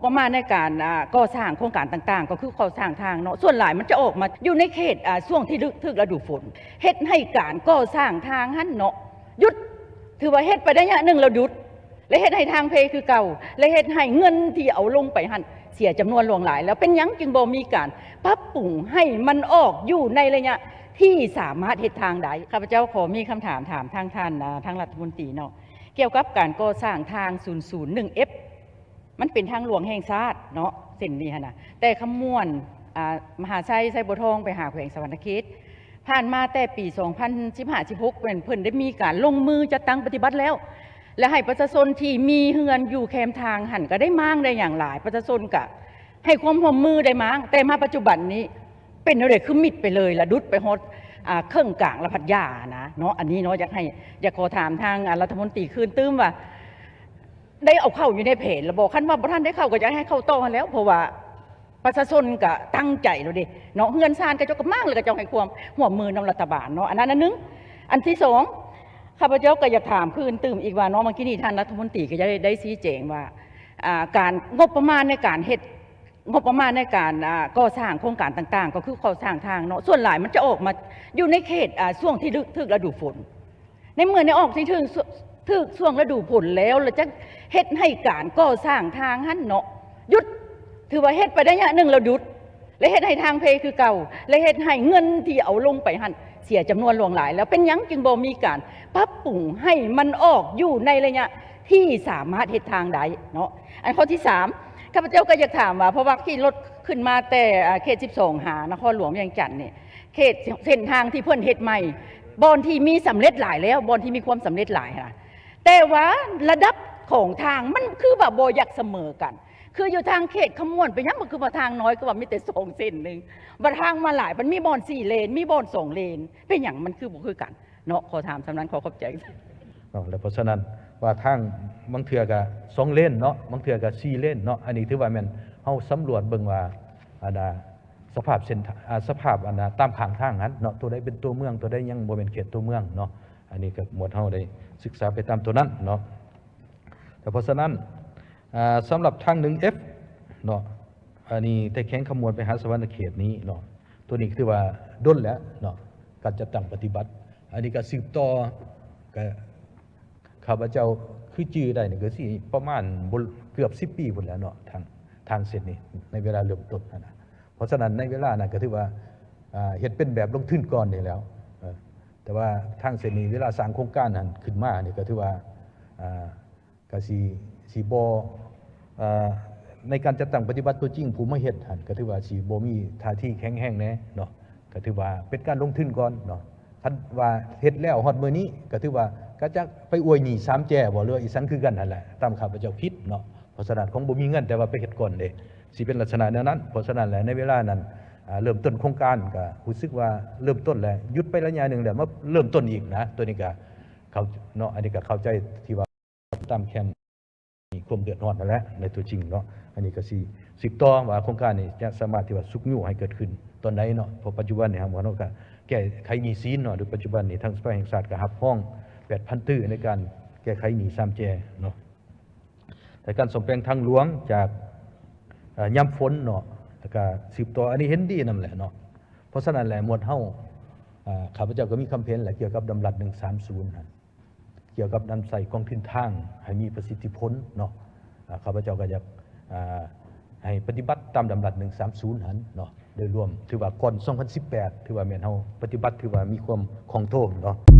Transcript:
ປະມານໃນການ ອ່າ ກໍ່ສ້າງໂຄງການຕ່າງໆ ກໍຄືກໍ່ສ້າງທາງເນາະ ສ່ວນຫຼາຍມັນຈະອອກມາຢູ່ໃນເຂດ ອ່າ ຊ່ວງທີ່ຖືກລະດູຝົນ ເຮັດໃຫ້ການກໍ່ສ້າງທາງຫັ້ນເນາະ ຢຸດ ຖືວ່າເຮັດໄປໄລຍະໜຶ່ງແລ້ວຢຸດ ແລະເຮັດໃຫ້ທາງເພຄືເກົ່າ ແລະເຮັດໃຫ້ເງິນທີ່ເອົາລົງໄປຫັ້ນເສຍຈຳນວນຫຼວງຫຼາຍ ແລ້ວເປັນຫຍັງຈຶ່ງບໍ່ມີການປັບປຸງໃຫ້ມັນອອກຢູ່ໃນໄລຍະທີ່ສາມາດເຮັດທາງໄດ້? ຂ້າພະເຈົ້າຂໍມີຄຳຖາມຖາມທາງທ່ານ ອ່າ ທາງລັດຖະມົນຕີເນາະ ກ່ຽວກັບການກໍ່ສ້າງທາງສູນສູນໜຶ່ງເອັຟ ມັນເປັນທາງຫຼວງແຫ່ງຊາດເນາະ ເສັ້ນນີ້ຫັ້ນນະ ແຕ່ຄຳມ່ວນ ອ່າ ມະຫາໄຊ ໄຊບົວທອງ ໄປຫາແຂວງສະຫວັນນະເຂດ ຜ່ານມາແຕ່ປີສອງພັນສິບຫ້າ ສິບຫົກ ເພິ່ນ ເພິ່ນໄດ້ມີການລົງມືຈັດຕັ້ງປະຕິບັດແລ້ວ ແລະ ໃຫ້ປະຊາຊົນທີ່ມີເຮືອນຢູ່ແຄມທາງຫັ້ນ ກໍໄດ້ມ້າງໄດ້ຫຍັງຫຼາຍ ປະຊາຊົນກໍໃຫ້ຄວາມຮ່ວມມືໄດ້ມ້າງ ແຕ່ມາປັດຈຸບັນນີ້ເປັນແນວໃດ ຄືມິດໄປເລີຍ ລະດຸດໄປຮອດ ອ່າ ເຄິ່ງກາງລະພັດຢານະເນາະ ອັນນີ້ເນາະ ຢາກໃຫ້ ຢາກຂໍຖາມທາງ ອ່າ ລັດຖະມົນຕີຄືນຕື່ມວ່າ ໄດ້ເອົາເຂົ້າຢູ່ໃນແຜນແລ້ວບໍ່? ຄັນວ່າບໍ່ທັນໄດ້ເຂົ້າ ກໍຢາກໃຫ້ເຂົ້າຕໍ່ຫັ້ນແຫຼ້ວ ເພາະວ່າປະຊາຊົນກໍຕັ້ງໃຈແລ້ວເດ້ເນາະ ເຮືອນຊານເຂົາເຈົ້າກໍມ້າງ ແລ້ວເຂົາເຈົ້າໃຫ້ຄວາມຮ່ວມມືນຳລັດຖະບານເນາະ ອັນນັ້ນອັນໜຶ່ງ. ອັນທີສອງ ຂ້າພະເຈົ້າກໍຢາກຖາມຄືນຕື່ມອີກວ່າເນາະ ເມື່ອກີ້ນີ້ທ່ານລັດຖະມົນຕີກໍໄດ້ ໄດ້ຊີ້ແຈງວ່າ ອ່າ ການ ງົບປະມານໃນການເຮັດ ງົບປະມານໃນການ ອ່າ ກໍ່ສ້າງໂຄງການຕ່າງໆ ກໍຄືກໍ່ສ້າງທາງເນາະ ສ່ວນຫຼາຍມັນຈະອອກມາຢູ່ໃນເຂດ ອ່າ ຊ່ວງທີ່ຖືກລະດູຝົນ ໃນເມື່ອໄດ້ອອກທີ່ຖືກ ຖືກຊ່ວງລະດູຝົນແລ້ວ ແລ້ວຈະເຮັດໃຫ້ການກໍ່ສ້າງທາງຫັ້ນເນາະ ຢຸດ ຖືວ່າເຮັດໄປໄລຍະໜຶ່ງແລ້ວຢຸດ ແລະເຮັດໃຫ້ທາງເພຄືເກົ່າ ແລະເຮັດໃຫ້ເງິນທີ່ເອົາລົງໄປຫັ້ນເສຍຈຳນວນຫຼວງຫຼາຍ ແລ້ວເປັນຫຍັງຈຶ່ງບໍ່ມີການປັບປຸງໃຫ້ມັນອອກຢູ່ໃນໄລຍະທີ່ສາມາດເຮັດທາງໄດ້ເນາະ? ອັນຂໍ້ທີສາມ ຂ້າພະເຈົ້າກໍຢາກຖາມວ່າ ເພາະວ່າຂີ່ລົດຂຶ້ນມາແຕ່ ອ່າ ເຂດສິບສອງ ຫານະຄອນຫຼວງວຽງຈັນນີ້ ເຂດເສັ້ນທາງທີ່ເພິ່ນເຮັດໃໝ່ ບ່ອນທີ່ມີສຳເລັດຫຼາຍແລ້ວ ບ່ອນທີ່ມີຄວາມສຳເລັດຫຼາຍນະ ແຕ່ວ່າລະດັບຂອງທາງມັນຄືວ່າບໍ່ຢາກສະເໝີກັນ ຄືຢູ່ທາງເຂດຄຳມ່ວນ ເປັນຫຍັງມັນຄືວ່າທາງນ້ອຍ ຄືວ່າມີແຕ່ສອງເສັ້ນໜຶ່ງ ບັດທາງມາຫຼາຍ ມັນມີບ່ອນສີ່ເລນ ມີບ່ອນສອງເລນ ເປັນຫຍັງມັນຄືບໍ່ຄືກັນເນາະ? ຂໍຖາມສ່ຳນັ້ນ ຂໍຂອບໃຈເນາະ. ແລ້ວເພາະສະນັ້ນວ່າທາງບາງເທື່ອກໍສອງເລນເນາະ ບາງເທື່ອກໍສີ່ເລນເນາະ ອັນນີ້ຖືວ່າແມ່ນເຮົາສຳຫຼວດເບິ່ງວ່າ ອັນນ່າ ສະພາບເສັ້ນ ອາ ສະພາບ ອັນນ່າ ຕາມຂ້າງທາງຫັ້ນເນາະ ຕົວໃດເປັນຕົວເມືອງ ຕົວໃດຍັງບໍ່ແມ່ນເຂດຕົວເມືອງເນາະ ອັນນີ້ກໍໝວດເຮົາໄດ້ສຶກສາໄປຕາມຕົວນັ້ນເນາະ. ແຕ່ເພາະສະນັ້ນ ອາ ສຳລັບທາງໜຶ່ງເອັຟເນາະ ອັນນີ້ແຕ່ແຂວງຄຳມ່ວນໄປຫາສະຫວັນນະເຂດນີ້ເນາະ ຕົວນີ້ກໍຖືວ່າດົນແລ້ວເນາະ ການຈັດຕັ້ງປະຕິບັດ ອັນນີ້ກໍສືບຕໍ່ ກໍ ຂ້າພະເຈົ້າຄືຈື່ໄດ້ນີ້ກໍຊິປະມານບໍ່ ເກືອບສິບປີພຸ້ນແຫຼະເນາະ ທາງ ທາງເສັ້ນນີ້ ໃນເວລາເລີ່ມຕົ້ນຫັ້ນນະ. ເພາະສະນັ້ນໃນເວລານັ້ນກໍຖືວ່າ ອ່າ ເຮັດເປັນແບບລົງທຶນກ່ອນນີ້ແຫຼ້ວ ເອີ ແຕ່ວ່າທາງເສັ້ນນີ້ເວລາສ້າງໂຄງການຫັ້ນຂຶ້ນມານີ້ກໍຖືວ່າ ອ່າ ກໍຊິ ຊິບໍ່ ເອີ ໃນການຈັດຕັ້ງປະຕິບັດຕົວຈິງ ຜູ້ມາເຮັດຫັ້ນກໍຖືວ່າຊິບໍ່ມີທ່າທີແຂງແຮງແດ່ເນາະ ກໍຖືວ່າເປັນການລົງທຶນກ່ອນເນາະ. ຄັນວ່າເຮັດແລ້ວຮອດມື້ນີ້ ກໍຖືວ່າກໍຈະໄປອວຍໜີ້ສາມແຈບໍ່ ຫຼືວ່າອີ່ສັງຄືກັນຫັ້ນແຫຼະ ຕາມຂ້າພະເຈົ້າຄິດເນາະ. ເພາະສະນັ້ນຄົງບໍ່ມີເງິນ ແຕ່ວ່າໄປເຮັດກ່ອນເດ້ ຊິເປັນລັກສະນະແນວນັ້ນ. ເພາະສະນັ້ນແຫຼະ ໃນເວລານັ້ນ ອ່າ ເລີ່ມຕົ້ນໂຄງການ ກໍຮູ້ສຶກວ່າເລີ່ມຕົ້ນແລ້ວ ຢຸດໄປໄລຍະໜຶ່ງແລ້ວ ມາເລີ່ມຕົ້ນອີກນະ. ຕົວນີ້ກໍເຂົ້າ ເນາະ ອັນນີ້ກໍເຂົ້າໃຈທີ່ວ່າ ຕາມແຄມມີຄວາມເດືອດຮ້ອນຫັ້ນແຫຼະໃນຕົວຈິງເນາະ. ອັນນີ້ກໍຊິສືບຕໍ່ວ່າໂຄງການນີ້ຈະສາມາດທີ່ວ່າຊຸກຍູ້ໃຫ້ເກີດຂຶ້ນຕອນໃດເນາະ ເພາະປັດຈຸບັນນີ້ເຮົາກໍແກ້ໄຂໜີ້ສິນເນາະ ໂດຍປັດຈຸບັນນີ້ທາງສະພາແຫ່ງຊາດກໍຮັບຮອງແປດພັນຕື້ໃນການແກ້ໄຂໜີ້ສາມແຈເນາະ ໃນການສ້ອມແປງທາງຫຼວງຈາກ ເອີ ຍາມຝົນເນາະ ແລ້ວກໍສືບຕໍ່ ອັນນີ້ເຫັນດີນຳແຫຼະເນາະ. ເພາະສະນັ້ນແຫຼະ ໝວດເຮົາ ເອີ ຂ້າພະເຈົ້າກໍມີຄຳເຫັນແຫຼະ ກ່ຽວກັບດຳລັດໜຶ່ງສາມສູນຫັ້ນ ກ່ຽວກັບນຳໃຊ້ກອງທຶນທາງໃຫ້ມີປະສິດທິຜົນເນາະ. ອາ ຂ້າພະເຈົ້າກໍຢາກ ອາ ໃຫ້ປະຕິບັດຕາມດຳລັດໜຶ່ງສາມສູນຫັ້ນເນາະ ໂດຍລວມ ຖືວ່າກ່ອນສອງພັນສິບແປດ ຖືວ່າແມ່ນເຮົາປະຕິບັດ ຖືວ່າມີຄວາມຄ່ອງໂທນເນາະ.